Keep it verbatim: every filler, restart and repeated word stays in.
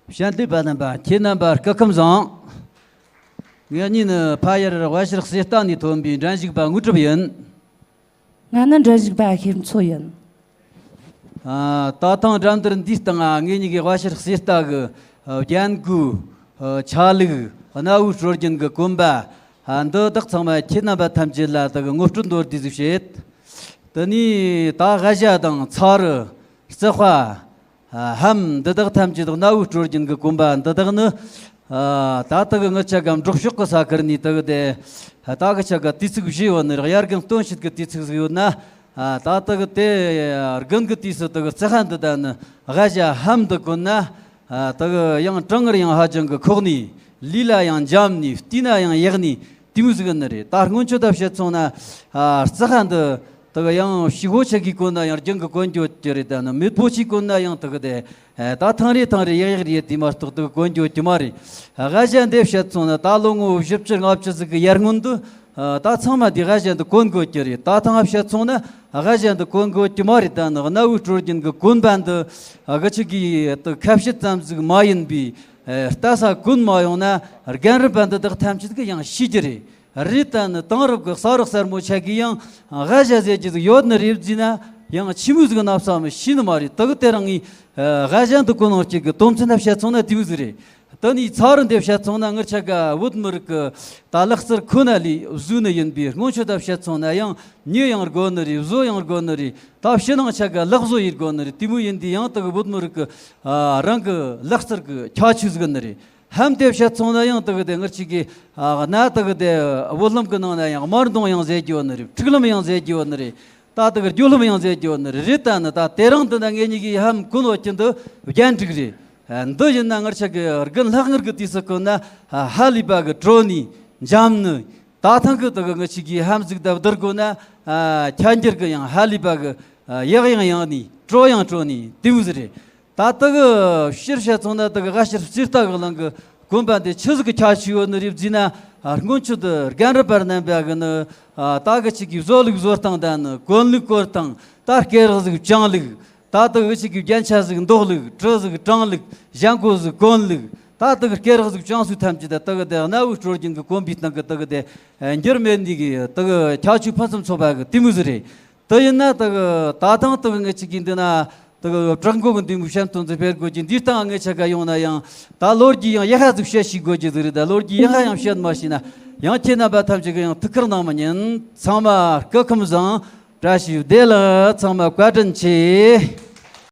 ཞལ་འདེབས་པ་རྣམ་པ། ཁྱེད་རྣམ་པ་སྐུ་ཁམས་བཟང་། ངེད་གཉིས་ནི་ཕ་ཡུལ་དབའ་ཤར་གསེར་རྟ་ནས་ཐོན་པའི་འགྲན་ཞུགས་པ་དངོས་གྲུབ་ཡིན། ང་ནི་འགྲན་ཞུགས་པ་ཤེས་མཚོ་ཡིན། ཨ། ད་ཐེངས་འགྲན་བསྡུར་འདིའི་སྟེང་ང་ངེད་གཉིས་ཀྱིས་དབའ་ཤར་གསེར་རྟ་གི་ཨ་རྒྱན་གོས། ཨ་ཆ་ལུགས། གནའ་བོའི་སྲོལ་རྒྱུན་གྱི་གོན་པ་ཨ་འདི་དག་ཚང་མ་ཁྱེད་རྣམ་པ་ཐམས་ཅད་ལ་དག་ངོ་སྤྲོད་མདོར་བསྡུས་ཟིག་བྱེད། དེ་ནས་ད་དབའ་ཞྭ་དང་ཚ་རུ། རྩི་ཤ། ཨ་ལྷམ་འདི་དག་ཐམས་ཅད་གནའ་བོའི་སྲོལ་རྒྱུན་གྱི་གོན་པ་འདི་དག་ནི། ཨ་ད་ལྟ་གི་ངི་ཆ་ག་འབྲོག་ཕྱོགས་ཀྱི་ས་ཁུལ་ནས་དེ་གི་དེ། ད་གི་ཆ་ག་དུས་ཚིགས་བཞི་ཡོད་ནི་རེད། དབྱར་དགུན་སྟོན་དཔྱིད་ཀྱི་དུས་ཚིགས་ཟིག་ཡོད་ན། ཨ་ད་ལྟ་གི་དེ་དགུན་གི་དུས་སུ་དེ་གི་རྩི་ཤ་འདི་དང་ནི་དབའ་ཞྭ་ལྷམ་འདི་གོན་ན། ཨ་དེ་གི་ཡང་གྲང་ངར་ཡང་ཧ་ཅང་གི་ཁོག་ནི། ལུས་ལ་ཡང་འཇམ་ནི། བལྟས་ན་ཡང་ཡག་ནི། དེ་མོ་ཟིག་ནི་རེད། ད་སྔོན་ཆད་ད་བཤད་སོང་ན། ཨ་རྩི་ཤ་འདི་དེ་གི་ཡང་ཕྱུག་པོ་ཆ་གིས་གོན་ན་ཡང་རྒྱུན་གི་གོན་རྒྱུ་ཡོད་ཀྱི་རེད། ད་ནི་མེད་པོ་ཆིས་གོན་ན་ཡང་དེ་གི་དེ། ཨ་ད་ཐེངས་རེ་ཐེངས་རེ་ཡག་ཡག་རེད། དེ་མ་གཏོགས་དེ་གི་གོན་རྒྱུ་ཡོད་ཀྱི་མ་རེད། ཨ་དབའ་ཞྭ་འདི་བཤད་སོང་ན་ད་ལོ་ངོ་བཞི་བཅུ་ལྔ་བཅུ་ཟིག་གི་ཡར་སྔོན་དུ། ཨ་ད་ཚང་མ་འདི་དབའ་ཞྭ་འདི་གོན་དགོས་ཀྱི་རེད། ད་ཐེངས་བཤད་སོང་ན་དབའ་ཞྭ་འདི་གོན་དགོས་ཀྱི་མ་རེད། ད་ནི་གནའ་བོའི་སྲོལ་རྒྱུན་གྱི་གོན་པ་འདི་ཨ་གི་ཆ་གི་དེ་ཁ་བཤད་ཙམ་ཟིག་མ་ཡིན་པའི། ཨ་ལྟ་ས་གོན་མ་ཡོང་ན་རྒན་རབས་པ་འདི་དག་ཐམས་ཅད་ཀྱིས་ཡང་ཤེས་ཀྱི་རེད། རེད། ད་ནི་དེང་རབས་ཀྱི་གསར་རུ་གསར་མོ་ཆ་གིས་ཡང་དབའ་ཞྭ་ཟེར་རྒྱུ་ཟིག་ཡོད་ནི་རེད་བཟླས་ན་ཡང་ཆི་མོ་ཟིག་ན་བསམ་ཤེས་ནི་མ་རེད། དེ་གི་དེ་རིང་ངས་ཨ་དབའ་ཞྭ་འདི་གོན་ནོ་གཅིག་གི་དོན་ཚན་ན་བཤད་སོང་ན་དེ་མོ་ཟིག་རེད། དེ་ནས་ཚ་རུ་འདི་བཤད་སོང་ན་ངི་ཆ་ག་བོད་མི་རིགས་ཀྱི་ད་ལག་རྩལ་ཁོ་ན་ལས་བཟོས་ནི་ཡིན་པས། སྔོན་ཆད་ད་བཤད་སོང་ན་ཡང་མྱི་ཡང་དགོས་ནི་རེད། བཟོ་ཡང་དགོས་ནི་རེད། ད་ཕྱི་ནང་ཆ་ག་ལག་བཟོ་ཡེད་དགོས་ནི་རེད། དེ་མོ་ཡིན་དུས་ཡང་དེ་གི་བོད་མི་རིགས་ཀྱི་ཨ་རང་གི་ལག་རྩལ་གྱི་ཁྱད་ཆོས་ཟིག་ནི་རེད། ལྷམ་དེ་བཤད་སོང་ན་ཡང་དེ་གི་དེ་ངི་ཆ་གི་ཨ་གནའ་དེ་གི་དེ་བུ་ལྷམ་གི་ནང་ན་ཡང་དམར་མདོང་ཡང་ཟེར་རྒྱུ་ཡོད་ནི་རེད། ཕྲུག་ལྷམ་ཡང་ཟེར་རྒྱུ་ཡོད་ནི་རེད། ད་དེ་གི་རྒྱུ་ལྷམ་ཡང་ཟེར་རྒྱུ་ཡོད་ནི་རེད། རེད། ད་ནི་ད་དེ་རིང་འདི་ན་ངེད་གཉིས་ཀྱིས་ལྷམ་གོན་ཡོད་ཀྱི་འདི་རྒྱན་དྲུག་རེད། ཨ་འདི་ཡིན་ན་ངི་ཆ་གི་དགུན་ལྷག་དངུལ་གི་དུས་སུ་གོན་ན་ཨ་ཧ་ལས་པ་གི་དྲོ་ནི་འཇམ་ནི། ད་ཐེངས་གི་དེ་གི་ངི་ཆ་གི་ལྷམ་ཟིག་ད་བསྡུར་དགོས་ན་ཨ་ཁྱད་འགྱུར་གི་ཡང་ཧ་ལས་པ་གི་ཨ་ཡག་ཡང་ཡག་ནི། དྲོ་ཡང་དྲོ་ནི། དེ་མོ་ཟིག་རེད། ད་དེ་གི་སྤྱིར་བཤད་སོང་ན་དེ་གི་དབའ་ཤར་གསེར་རྟ་གི་གླིང་གི་གོན་པ་འདི་ཆི་ཟིག་གི་ཁྱད་ཆོས་ཡོད་ནི་རེད་བཟླས་ན། ཨ་སྔོན་ཆད་དུ་རྒན་རབས་པ་རྣམ་པ་གིས་ནི་ཨ་ད་གི་ཆ་གི་བཟོ་ལུགས་བཟོ་སྟངས་དང་ནི་གོན་ལུགས་གོན་སྟངས། ད་སྐེ་རགས་ཟིག་བཅིངས་ལུགས། ད་དེ་གི་ཆ་གི་རྒྱན་ཆ་ཟིག་འདོགས་ལུགས། དྲི་ཟིག་དྲངས་ལུགས། ཞྭ་མགོ་ཟིག་གོན་ལུགས། ད་དེ་གི་སྐེ་རགས་ཟིག་བཅིངས་ཚུལ་ཐམས་ཅད་ད་དེ་གི་དེ་གནའ་བོའི་སྲོལ་རྒྱུན་གི་གོན་པའི་སྟེང་གི་དེ་གི་དེ་འགྱུར་མེད་ནི་གི་དེ་གི་ཁྱད་ཆོས་ཕུན་སུམ་ཚོགས་པ་གི་དེ་མོ་ཟིག་རེད། དེ་ཡིན་ན་དེ་གི་ད་ཐེངས་དེ་གི་ངི་ཆ་གི་འདི་ན་དེ་གི་བྲག་འགོ་གི་འདི་མོ་བཤད་དོན་ཟིག་སྤེལ་དགོས་ཀྱི། འདིའི་སྟེང་ངི་ཆ་ག་ཡོང་ན་ཡང་ད་ལོ་རྒྱུས་ཡང་ཡག་ཤོས་ཟིག་བཤད་ཤེས་དགོས་ཀྱི་ཟིག་རེད། ད་ལོ་རྒྱུས་ཡག་ཤོས་ཡང་བཤད་མ་ཤེས་ན་ཡང་ཁྱེད་རྣམ་པ་ཐམས་ཅད་གི་ཡང་ཐུགས་ཁུར་གནང་མི་ཉན། ཚང་མ་སྐུ་ཁམས་བཟང་། བཀྲ་ཤིས་བདེ་ལེགས། ཚང་མ་བཀའ་དྲིན་ཆེ།